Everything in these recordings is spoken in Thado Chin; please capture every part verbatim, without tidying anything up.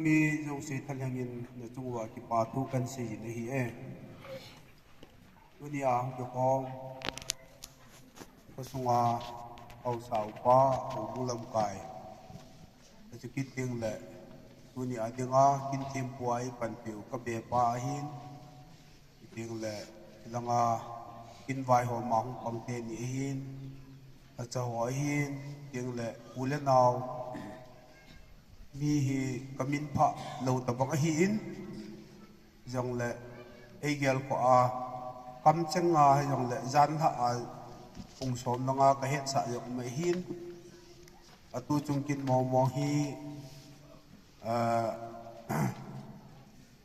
Mi jouse thalheng in nachung uva kipa thu kahin seiyin ahi e. Tunia hung kikhom khosunga haosa upa, houbung lamkai, achukit tengle tunia dinga kin thempu a eipanpiu kabepa ahin, tengle hilanga kin vaihom a hung pang teni ahin, achaho ahin, tengle u le nao, mi hi kaminphah lou tobang ahin, jongle eigel khoa kamchenga hijongle janlhah a pung som nanga kahetsah jong um ahin, atuchung kin mongmong hi,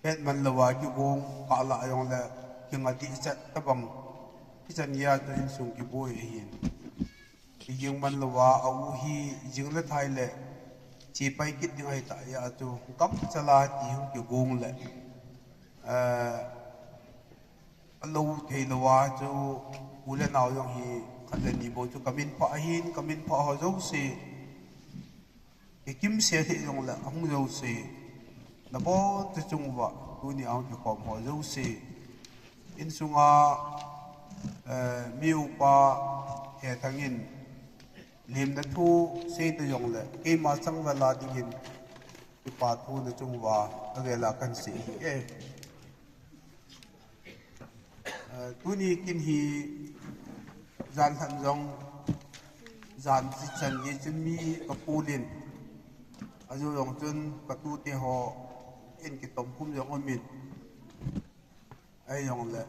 hetman louva kigong kahlah jongle kinga dihchet tobang, hichan geiya chu insung kiboi ahin, kiging man louva a u hi jing le thai le chepai kit ding ahitah jeh a chu gamchal a ti hung kigong le, alou thei louva chu u le nao jong hi khat le ni bou chu kaminphah ahin, kaminphah ho jouse, kikimsel hih jongle ahung jouse, nabonchauva tunia hung kikhom ho jouse, insunga mi upa Hethang in lemna thu seita jongle keima changval a dingin kipa thu nachung uva avela kahin sei ahi e. Tuni kin hi janlhah jong jan chichan gei chun mi kapul in, ajou jong chun katute ho in kitomkhum jong umin, ahijongle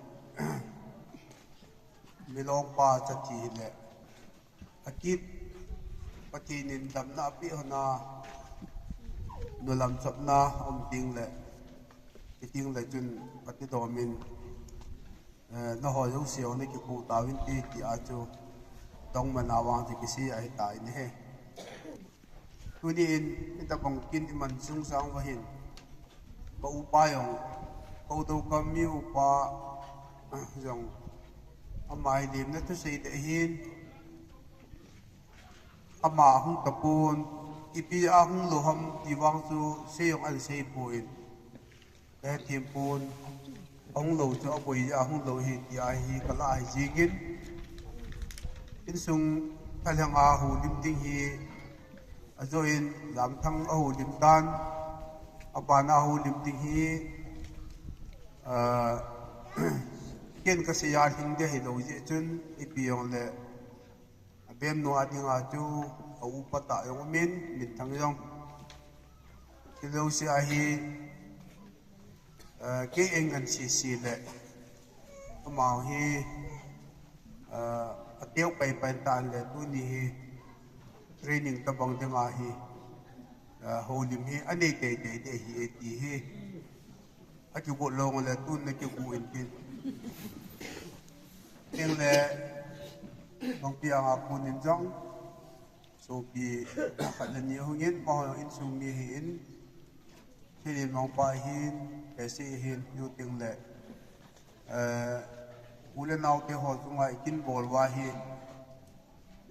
milongpa chathi hile akit, Pathen in damna apeh hon a, nulam chopna um tengle, hitengle chun kati domin, naho jouse ho nakikhuh tauvinte tia chu dongmana vang chu kisei ahitai ahi. Tuni in hitobang kin iman sungsang uva hin, ka upa jong, Koudoukam mi upa jong, ama hi lemna thusei ding ahin, ama ahung tapon, ipi a hung lou ham ti vang chu sei jong ahin seipoi, kahethem pon, ahung lou chu aboi jeh a hung lou ahi tia hi kalah ahi jengin, insung thalheng a houlim ding hi, ajoh in Jamthang ahoulim tan, abana houlim ding hi, ken kasei a lhing ding ahilou jeh chun, ipi jongle abemnu a dinga chu a upa tah jong umin, minthang jong, hijouse ahi, kei eingan sese le, amaho hi ateu paipai tan le, tuni hi training tobang dinga hi houlim hi anei teitei ding ahi e ti hi akigot lou le, tun nakigot in tin, tengle Mangpi anga konin jong sopi khat le ni ahungin, amaho jong insung mi ahin, Thilin Mangpa ahin, Pesi ahin, hiu tengle u le naote ho chunga ikin bol uva hi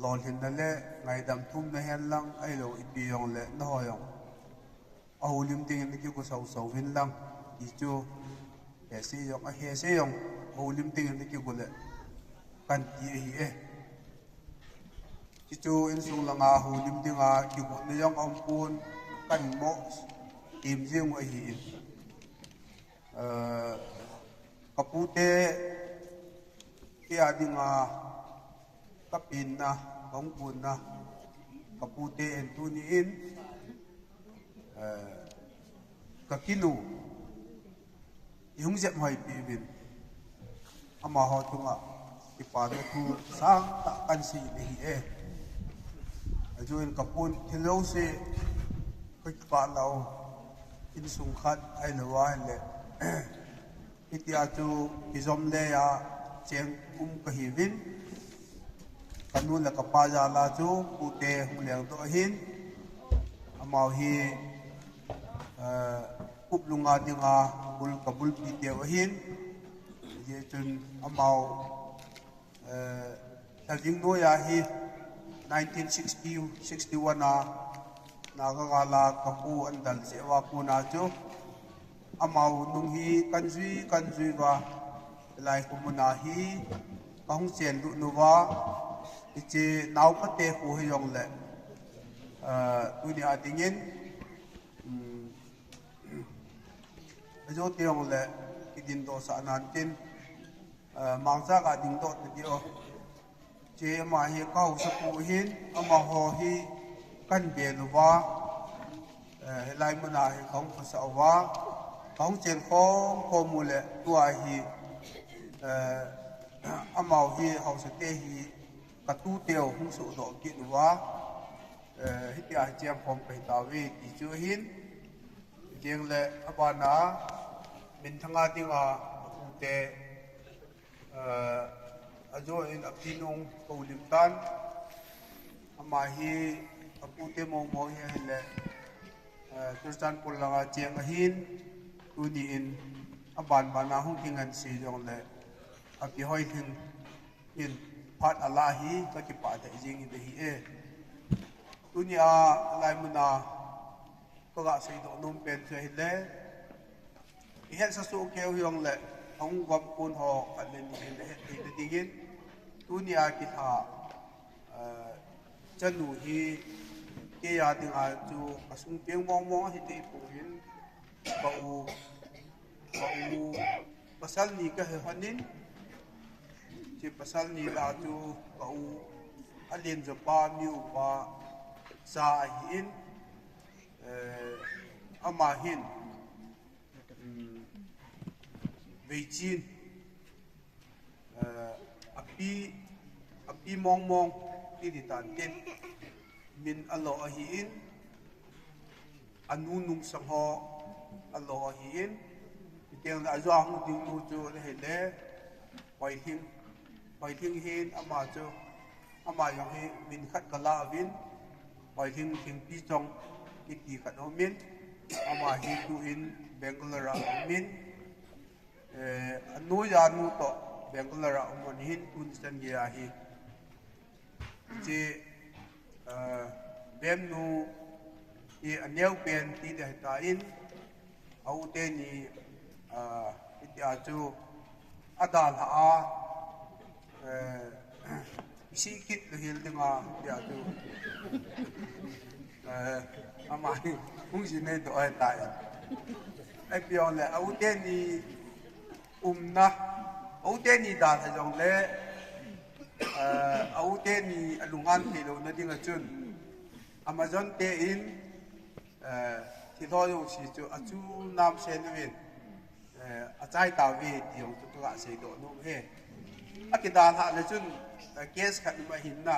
lolhinna le ngaidam thumna henlang, ahilou ipi jongle naho jong ahoulim dingin nakigo sausau uvin lang, ti chu, hese jong, ahese jong houlim dingin nakigo le, kahin ti ahi e. Hichu insung langa houlim dinga kigotna jong aumpon, kahin mo tem jeng u ahin, kapute, kei a dinga kapenna, kahung konna, kapute in tuni in kakinu ihung jep hoipeh uvin, amaho chunga kipana thu sangtah kahin sei ahi e. Ajoh in kapun thil jouse kakipah lou, insung khat ahilou ahile, hitia chu kijom le a cheng um kahiuvin, kanu le kapa jal a chu pute hung lengdoh ahin, amaho hi kuplunga dinga bul kabulpi teu ahin, hijeh chun amaho Lhaving noiya hi nineteen sixty, sixty-one a Naga gala kapu andal jeh uva kona chu, amau nung hi kanjui kanjui uva, lai kumuna hi kahung chen lut uva, hiche naopa te khu hijongle, eh, tunia dingin, um, ajo tijongle, kidin doh sah nan tin, eh, mangcha kading doh tadi o. Hiche ama hi kahaosapu ahin, amaho hi kahin bel uva, eh, hilai muna hi kahung khosah uva, kahung chen khom khom u le tua hi, eh, amau hi haosa te hi katu teu hung sohdoh kit uva, eh, hitia hi cheng khom pai tauve ti chu ahin, cheng le abana minthang a dinga apute, eh, ajo in apinung koulim tan. Ama hi apute mongmong hi ahile, eh, Churachandpur langa cheng ahin, tuni in aban bana hung kingan si jongle, api Hoilhing in phat ala hi kakipah deh jing in ahi e. Tunia lai muna kaga seidoh nom pen chu ahile, ihetsa soh keu hijongle, ahung gom kon ho khat le ni hin ahet theina dingin, tunia kilha, eh, chanu hi keiya dinga chu kasung peng mongmong ahi thei poi, ka u, ka u pasal ni kahe lhonin, hiche pasal ni lah chu ka u alen jopa mi upa cha ahin, eh, ama hin, um, veichin, eh, api, api mongmong ti di tan tin, min alo ahin, anu nungsang ho alo ahin, hitiang le ajo a hung ding nu chu ahile, Hoilhing, Hoilhing hin ama chu, ama jong hi min khat kala uvin, Hoilhing Lhingpi Chong kiti khat aumin, ama hi tu in Bangalore a aumin, eh, anoiya nu toh Bangalore a aum ahin, tuni chan geiya hi. Hiche, eh, Bemnu hi aneo pen ti ding ahitan, a u teni, eh, hitia chu adalhah a, eh, isih kit louhel dinga hitia chu, eh, ama hi hung ji neidoh ahitan. Ipi jongle a u teni umna, a u teni dalha jongle, eh, a u teni alunghan thei louna dinga chun, Amazon te in, eh, thilho jouse chu achu namsen uvin, eh, achai tauve ti jong chu kaga seidoh nom e. Akidalhah le chun, eh, case khat um ahin na,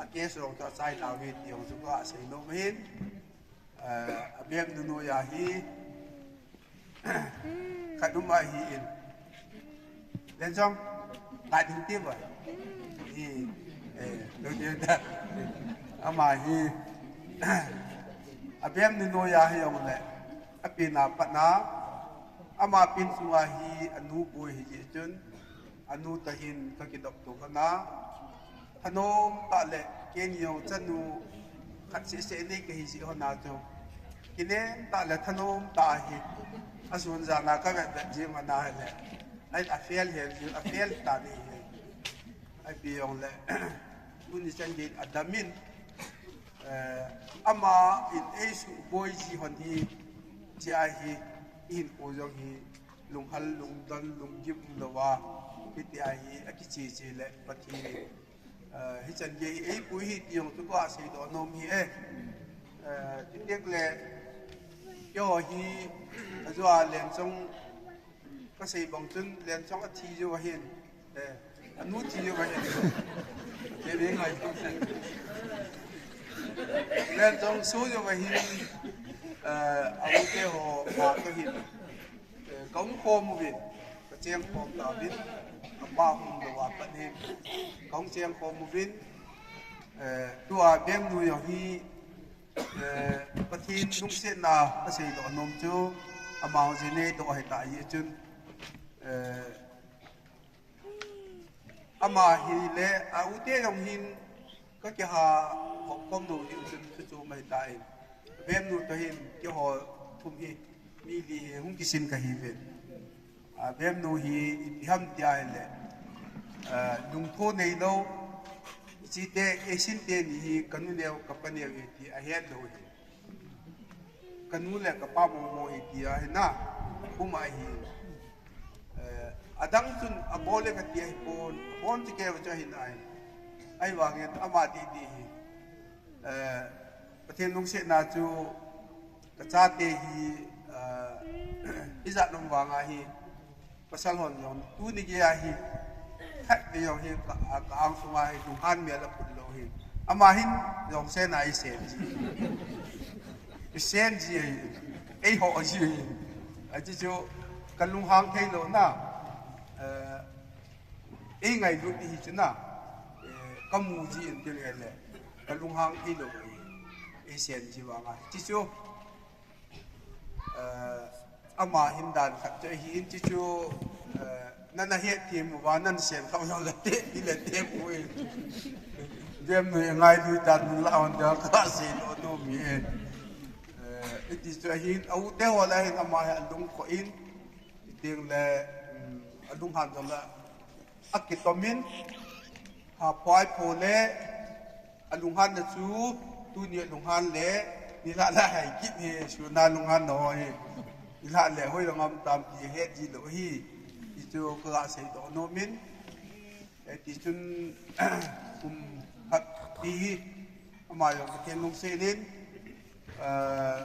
a case jong chu achai tauve ti jong chu kaga sei nom ahin, eh, a Bemnu noiya hi, khat um ahin. Lenchong, ngai ding ti ba? Hi, eh, lo ding ta. Ama hi, a Bemnu noiya hijongle, apen a pat na, ama pen sunga hi anu boi ahi jeh chun, anu toh hin kakidop to hona, thanom tah le, keini jong chanu khat seh seh nei kahi jeh hona chu, kinem tah le thanom tah hi, asun jana kavet vet jing hona hile, ai, afel hel jing, afel tah ni hi. Ipi jongle, tuni chan gei adamin, eh, ama in eisuboi ji hon hi, hichea hi, ihinkho jong hi, lunghal, lungdon, lunggim umlouva, hitia hi akiche che le Pathen in, eh, hichan gei eipui ahi ti jong chu kaga seidoh nom ahi e. Eh, chuti le, keiho hi, ajo a Lenchong, kasei bang chun Lenchong athi jou ahin, eh, anu thi jou ahin, kei ngai, Lenchong so jou ahin, eh, a u te ho pa toh hin, eh, kaum khom uvin, kacheng khom tauvin, apa hung louva pat hin, kaum cheng khom uvin, eh, tua Bemnu jong hi, eh, Pathen lungsetna kaseidoh nom chu, ama jong ji neidoh ahitah jeh chun, eh, ama hile, a u te jong hin, kakiha khom khom lou jeh chun, chu chu mai tan. Bemnu toh hin keiho thum hi, mi li hi hung kisin kahiuve. A, Bemnu hi ipi ham tia ahile, a, lungtho neilou, ichite, eisin teni hi kanu neo, kapa neo ahi ti ahetlou hi. Kanu le kapa momo ahi tia ahina, um ahi. Eh, adang chun abol e kati ahipon, abon chu keiho chu ahina ahi. Ahivangin ama didi hi. Eh, Pathen lungsetna chu kachate hi, eh, ijat nom vang ahi. Pasal hon jong tuni geiya hi, khatvei jong hi ka, ka angsunga hi lunghan mel aphut lou hi. Ama hin jong sena eisen ji. Eisen ji ahi. Eiho ji ahi. Ahi chu kalunghang theilouna, eh, eingailut hi chu na, eh, kamu ji in tile, kalunghang theilou ahi. Eisen ji vanga. Hichu, eh, ama hin dan khat chu ahin, hichu, eh, nana hetthem uva, nana sen kha uva le te, tile te poi. Bemnu hi ngailut dan la hon dia kasei lou nom e. Eh, hiti chu ahin, a u teho lah a hin ama hi alungkhoh in, iting le, um, alunghan jong le, akitomin, ha poi pole, alunghanna chu, tuni alunghan le, nilhah le hai kit hi, suna lunghanna ho hi. Nilhah le hoilang um tam ti het ji lou hi. Hichu kasei doh nomin. Eh, tichun, kum khat hi, ama jong Pathen lungset in, eh,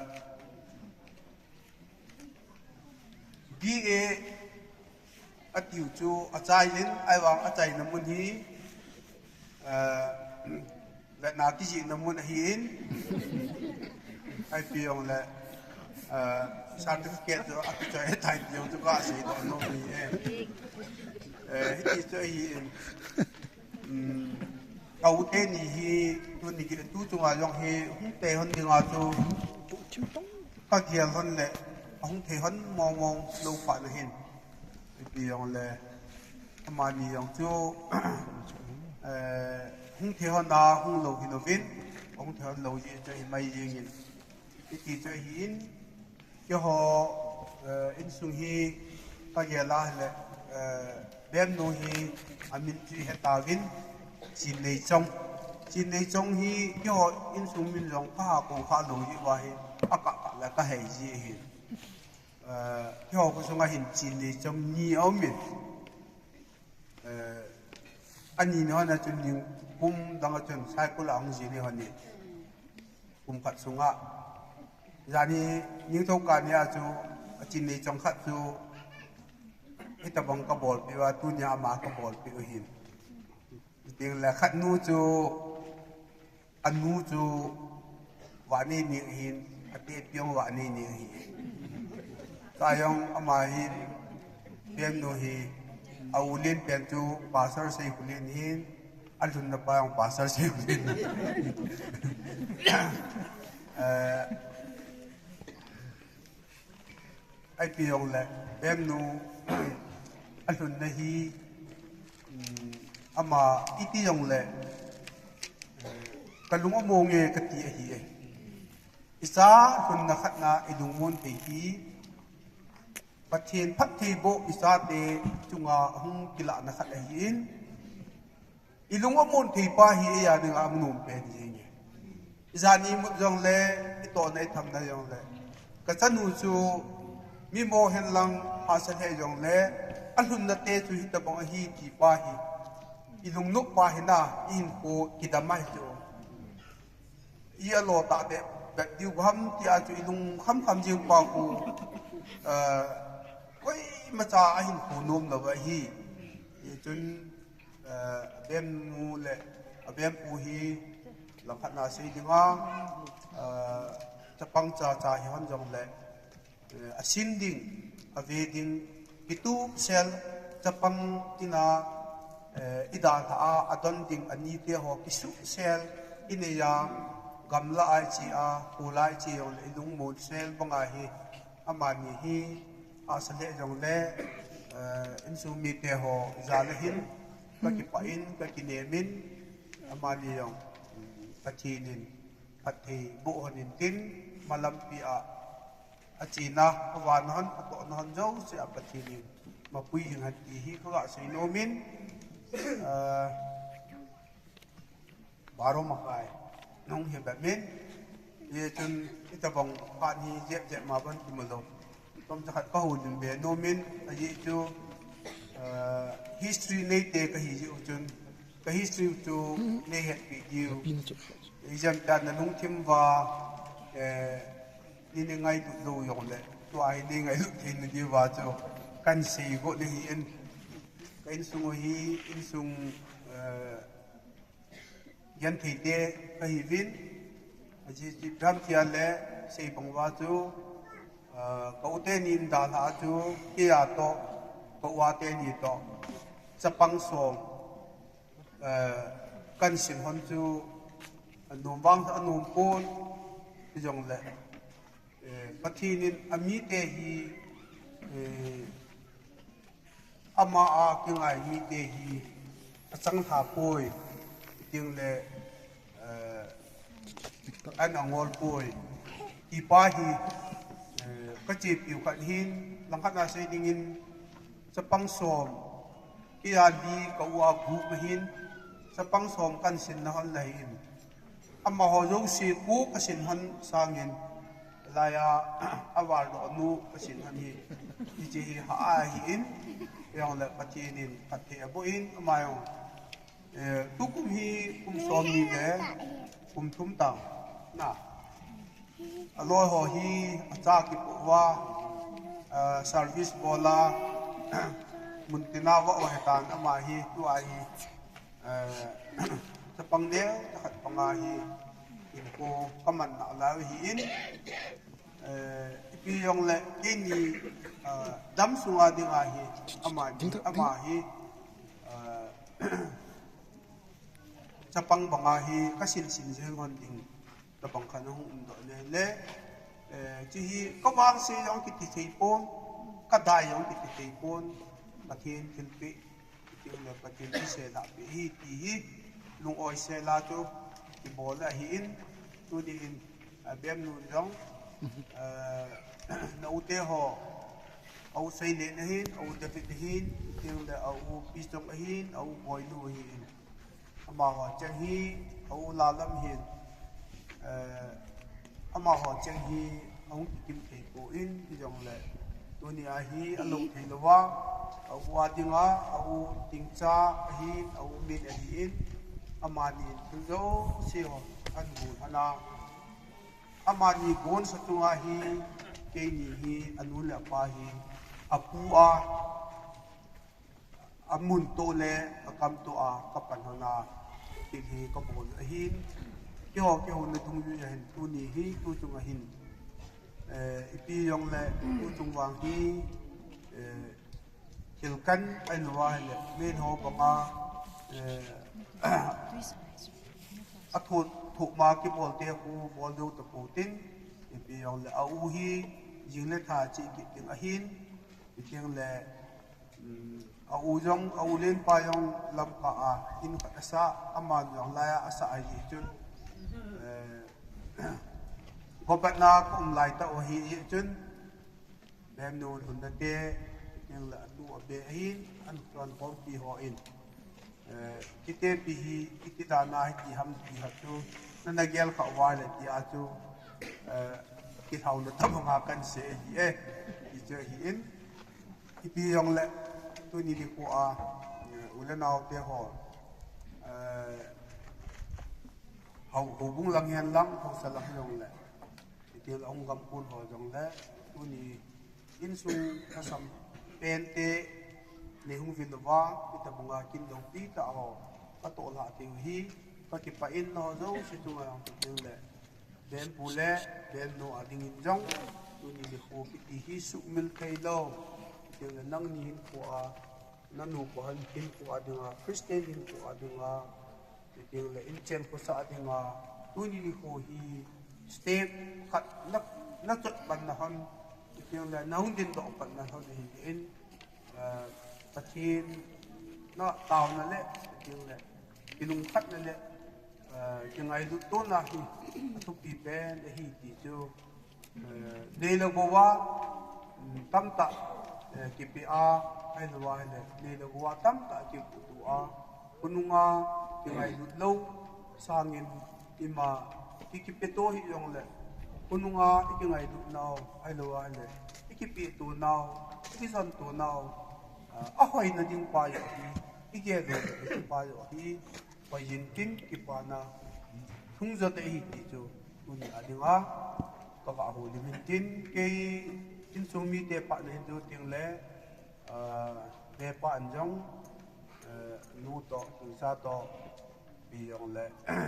B A atiu chu achai in, ahivang achaina mun hi, eh, vetna kijihna mun ahin, ipi jong le, eh, certificate chu akichoi thei ti jong chu kasei doh nom e. Eh, hiti chu ahin, um, ka u teni hi, tuni geiya tu chunga jong hi, hung thei hon dinga chu, kagel hon le, ahung thei hon mong mong lou phat na hin. Ipi jong le, amani jong chu, eh, hung thei hon a, hung lou hi louvin, ahung thei hon lou ji chu ahi mai jingin. Hiti chu ahin, keiho, eh, insung hi kagel a hile, eh, Bemnu hi amin chu ihet tauvin, Chinneichong. Chinneichong hi keiho insung min jong kaha kong kha lou ji uva hi, akah kah le kahei ji ahi. Eh, keiho khosunga hin Chinneichong ni aumin. Eh, ani ni hon a chun nikum dang a chun Saikul a hung ji ni hon in. Kum khat sunga. Jani ningthou kah nia chu, a Chinneichong khat chu, hitabang kabolpeh uva, tunia ama kabolpeh u ahin. Iting le khat nu chu, anu chu Vaneining ahin, ate pi jong Vaneining ahi. Chua jong ama hin, Bemnu hi, a u len pen chu Pastor Seikholen ahin, alhunna pa jong Pastor Seikholen. Eh, ipi jong le, Bemnu, alhunna hi, um, ama iti jong le, eh, kalung among e kati ahi e. Icha lhunna khatna ilungmon thei hi, Pathen phattheiboh ichate chunga ahung kilahna khat ahin, ilung amon thei pa hi eija dinga anom pen jing e. Ijat imut jong le, itohna ithamna jong le, kachanu chu mimo henlang hahsa lheh jong le, alhunna te chu hitabang ahi ti pa hi, ilungnop pa hi na, ihinkho kidam ahi chu. I alo tah beh, beh diu ham tia chu ilung kham kham jing pa khu, eh, koimacha ahinkho nom lou ahi. Hichun, eh, Bemnu le, Bempu hi langkhat na sei dinga, eh, chapang cha cha hi hon jong le, eh, asin ding, ave ding, kitup sel, chapang ina, eh, idalha a, adon ding, anite ho, kisuh sel, inei a, gamla a iche a, kol a iche jong le, ilungmon sel banga hi, amani hi, asa le jong le, eh, insung mite ho, jal a hin, kakipah in, kakinem in, amani jong, Pathen in, phatthei boh hon in tin, malampi a, achena, avahna hon, atohna hon jouse a Pathen in mapui jing hen ti hi kaga sei nomin, ah, baro makai nahung hi bep in, hijeh chun itobang phat hi jep jep ma ban kimu lou. Chomcha khat kahoulim be nomin, ajeh chu, ah, history neite kahi jeh u chun, ka history chu neihetpi diu. Ijemtia nalungthim uva, eh, nei ngailut lou jongle, tua hi nei ngailut thei nadiuva chu kahin seigot nahin. Ka insung u hi, insung, eh, gentheite kahiuvin, ajeh chu ipi ham tile, sei bang uva chu, ah, ka u teni in dalhah a chu, keija toh, ka u a teni toh, chapang som, eh, kahin sin hon chu, anom vang anom pon, hijongle, eh, Pathen in amite hi, eh, ama a kingai mite hi achanglha poi, tengle, eh, an angol poi. Tipa hi, eh, kachepiu khat hin, langkhat a sei dingin, chapang som, keija li, ka u a gup ahin, chapang som kahin sin nahon le hin, amaho jouse ko kasin hon sangin, laiya, avaldohnu kasin hon hi, hiche hi hah ahin, hijongle Pathen in phatthei aboh in, ama jong, eh, tukum hi kum somni le kum thum tang, na, aloi ho hi acha kipoh uva, ah, service bol a, muntina va o hetan ama hi, tua hi, eh, chapang neo, chakhat panga hi, inko kaman nalai u ahin, eh, ipi jongle, keini, ah, dam sunga dinga hi, ama ni, ama hi, ah, chapang banga hi kasin sin jeng hon ding, tobang khat nahung umdoh nahile, eh, hiche hi kavangse jong kiti thei pon, kadei jong kiti thei pon, Pathen thilpeh, tengle Pathen thusei lahpeh ahi ti hi, lung-oi sela chu kibol ahin, tuni hin, ah, Bemnu jong, ah, na u teho, a u Seilen ahin, a u David ahin, tengle a u Pichong ahin, a u Boinu ahin. Amaho cheng hi, a u Lalam hin, eh, amaho cheng hi ahung kikim thei pon, hijongle, tunia hi alou thei louva, a u a dinga, a u Tingcha ahin, a u Min ahin, amani in thil jouse ho ahin gon hon a, amani gonsa chunga hi, keini hi, anu le apa hi, apu a, amun toh le akam toh a kapan hon a, thil hi kabol ahin, keiho, keiho nadung jui ahin, tuni hi, tuchung ahin, eh, ipi jongle, tuchung vang hi, eh, thil kan ahin uva ahile, men ho banga, eh, athoh, thoh ma kibolte khu bol deu tapou tin, ipi jongle, a u hi, jing le tha che kit ding ahin, itengle, um, a u jong, a u lenpa jong Lamka a in khat asah, aman jong laiya asah ahi chun, eh, gobatna kaum laitah u ahi chun, Bemnu Lhundate, tengle atu abe ahin, an khan khompi hon, eh, kitepi hi, iti dana hiti ham ti ha chu, nana gel khah uva le tia chu, eh, kilhauna tobanga kahin sei ahi e, ti chu ahin, ipi jongle, tuni nikho a, eh, u le nao teho, eh, hou, houbung lang hen lang, haosa lang jongle, ipi jongle hung gam kon ho jongle, tuni insung lhasam pente, nei hung vil uva, itobanga kin loupi tah ho, katoh lhah theiu hi, kakipah in nangho jouse chunga jong, tengle, Bempu le Bemnu a dingin jong, tuni nikho kiti hi sumil thei lou, tengle nangni hinkho a, nanupa hinkho a dinga, Christian hinkho a dinga, tengle inchen khosah dinga, tuni nikho hi step khat na, nachot pan nahon, tengle nahung dingdoh pan nahon ahin, eh, Pathen na taona le, tengle kilungkhatna le, eh, kingailut tona hi athupi pen ahi ti chu, Nei le gou a tamtah kipe a, ahilou ahile nei le gou a tamtah kiputu a, khonunga kingailut lou sangin ima kikipeto hijongle, khonunga ikingailut nau ahilou ahile ikipeto nau, ikisanto nau, ahoina ding pa joh hi, igel lou ding pa joh hi, hoijin tin kipana lhung jo te hi ti chu tuni a dinga kava houlim in tin, kei insung mite phatna hin jou tengle, be pa an jong, nu toh, tisa toh, ipi jongle,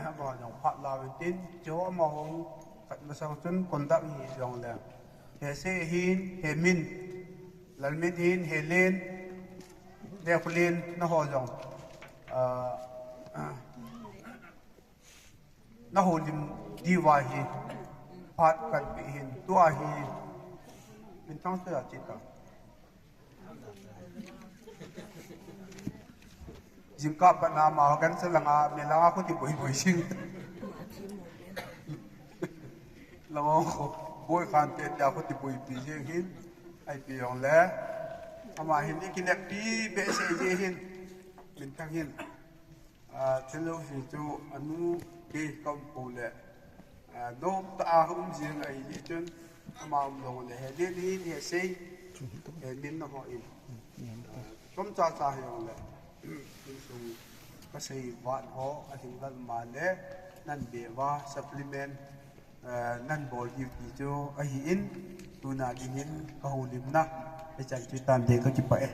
ama jong phat lau in tin, chu ama hung khat masang chun conduct hi jongle, Hesei hin, Hemin, Lalmin hin, Helen, Nekhulin, naho jong nahoulim diuva hi phat kanpe hin, tua hi minthang sela chita. Jingkah patna ama ho kan sa langa, me langa khuti boiboi jing. Langa khu boi khan te tia khuti boipi jing hin, ipi jongle ama hin ikineppi behseh ji hin, minthang hin. Chulou hi chu anu kei kaum pou le, nomtah a um jing ahi jeh chun, ama um jongle Helen hin, Hesei, Hemin, naho in chomcha cha hijongle, insung kasei vat ho alhinglel ma le, nan be uva supplement nan bol diu ti chu ahin, tuna dingin kahoulimna hichan chu tan de, kakipah e.